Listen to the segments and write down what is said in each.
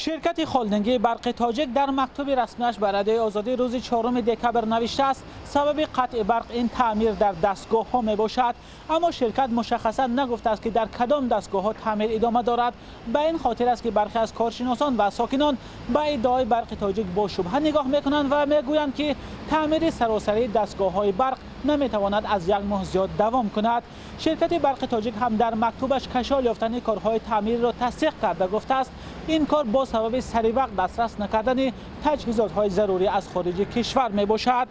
Ширкати холдингии Барқи Тоҷик дар мактуби расмиаш ба Радиои Озодӣ рӯзи 4 декабр навиштааст, сабаби қатъи барқ ин таъмир дар дастгоҳҳо мебошад. Аммо ширкат мушаххасан нагуфтааст, ки дар кадом дастгоҳҳо таъмир идома дорад. Ба ин хотир аст, ки бархе аз коршиносон ва сокинон ба иддаои Барқи Тоҷик бо шубҳа нигоҳ мекунанд ва мегӯянд, ки таъмири саросарии дастгоҳҳои барқ наметавонад аз як моҳ зиёд давом кунад. Ширкати Барқи Тоҷик ҳам дар мактубаш кашол ёфтани корҳои таъмирро тасдиқ карда, гуфтааст, ин кор бо сабаби саривақт дастрас накардани таҷҳизотҳои зарурӣ аз хориҷи кишвар мебошад.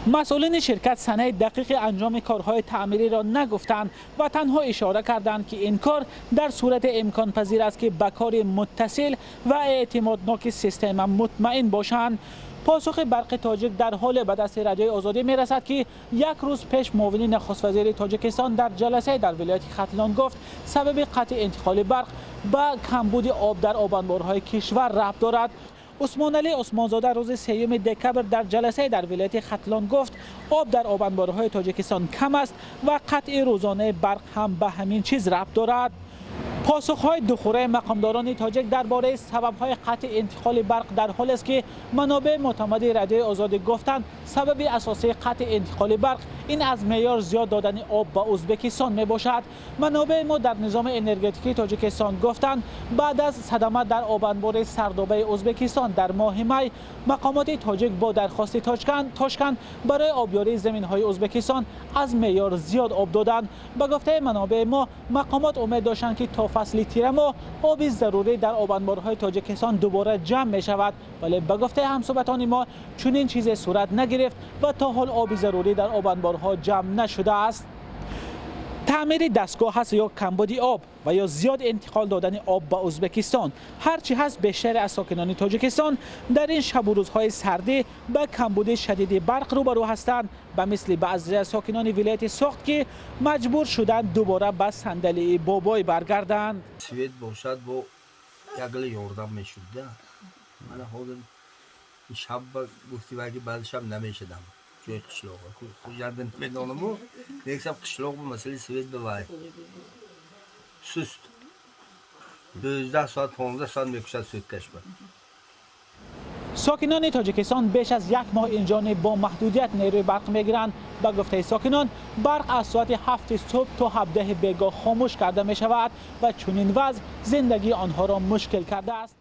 Масъулини ширкат санаи дақиқи анҷоми корҳои таъмириро нагуфтанд ва танҳо ишора карданд, ки ин кор дар сурати имконпазир аст, ки ба кори муттасил ва эътимодноки система мутмаин бошанд. Посухи Барқи Тоҷик дар ҳоле ба дасти Радиои Озодӣ мерасад, ки як рӯз пеш муовини нахуствазири Тоҷикистон дар ҷаласае дар вилояти Хатлон гуфт, сабаби қатъи интиқоли барқ ба камбуди об дар обанборҳои кишвар рабт дорад. Усмоналӣ Усмонзода рӯзи 3 декабр дар ҷаласае дар вилояти Хатлон гуфт, об дар обанборҳои Тоҷикистон кам аст ва қатъи рӯзонаи барқ ҳам ба ҳамин чиз рабт дорад. Посухҳои духӯраи мақомдорони тоҷик дар бораи сабабҳои қатъи интиқоли барқ дар ҳолест, ки манобеи мӯътамади Радиои Озодӣ гуфтанд, сабаби асосии қатъи интиқоли барқ ин аз меъёр зиёд додани об ба Ӯзбекистон мебошад. Манобеи мо дар низоми энергетикии Тоҷикистон гуфтанд, баъд аз садама дар обанбори Сардобаи Ӯзбекистон дар моҳи май, мақомоти тоҷик бо дархости Тошканд барои обёрии заминҳои Ӯзбекистон аз меъёр зиёд об доданд. Ба гуфтаи манобеи мо, мақомот умед доштанд, ки то фасли тирамоҳ оби зарурӣ дар обанборҳои Тоҷикистон дубора ҷамъ мешавад, вале ба гуфтаи ҳамсӯҳбатони мо, чунин чизе сурат нагирифт ва то ҳол оби зарурӣ дар обанборҳо ҷамъ нашудааст. Таъмири дастгоҳ ҳаст ё камбуди об ва ё зиёд интиқол додани об ба Ӯзбекистон, ҳарчи ҳаст, бештаре аз сокинони Тоҷикистон дар ин шабу рӯзҳои сардӣ ба камбуди шадиди барқ рӯбарӯ ҳастанд, ба мисли баъзе аз сокинони вилояти Суғд, ки маҷбур шуданд дубора ба сандалии бобой баргарданд. Свет бошад, бо ягла ёрдам мешуд да. Мана ҳозир шаб гуфти, ваги баъди шаб намешадам. Ҷои қишлоқ Хуҷанда намедонаму, мегӯсам, қишлоқ бо масъалаи свет ба вай суст, 12 соат, 15 соат мекушад суткашба. Сокинони Тоҷикистон беш аз як моҳ инҷониб бо маҳдудият нерӯи барқ мегиранд. Ба гуфтаи сокинон, барқ аз соати 7-и субҳ то 17-и бегоҳ хомӯш карда мешавад ва чунин вазъ зиндагии онҳоро мушкил кардааст.